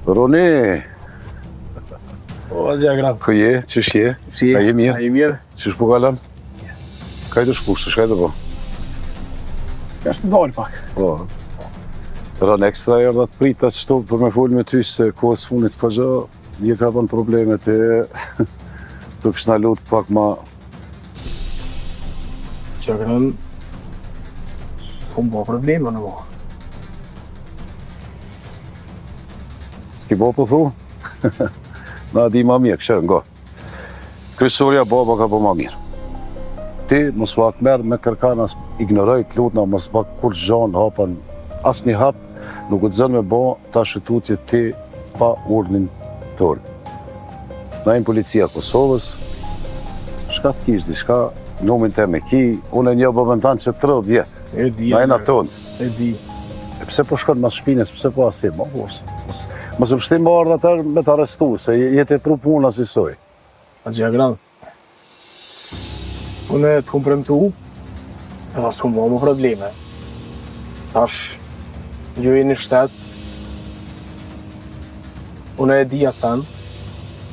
Roni! O, Agron. Ku je? Qysh je? Si A je mirë? A je mirë? Qysh po kalon? Ka je tu shku, shka je tu bo? Jashtë të dalë pak. Po. Ron ekstra erdha të prita qëtu për me folë me ty se kohës fundit po gjo, je ka dhënë problemet e të kishna lutë pak ma Agron, s'kom bo probleme në mo. S'ki bo po thu? Na di ma mirë, këshë, ngo. Kryesorja baba ka bo ma mirë. Ti mos u hakmerr me kërkan as ignoroj të lutna mos ba kurgjo në hapën asnjë hap nuk guxon me bo tash e tutje ti pa urdhnin tonë. Na jemi policia e Kosovës, shka të kish diçka, numrin tem e ki, unë e njoh babën tanë që 30 vjet. E di. Na jena tonë. E di. E pse po shkon mas shpinës, pse po asi, ma mos. Mos, mos e pështi më ardhë atër me të arrestu, se jetë e pru puna si soj. Agron. Unë të kom premtu, edhe s'kom bo më probleme. Tash, ju jeni shtet, unë e di atë sen.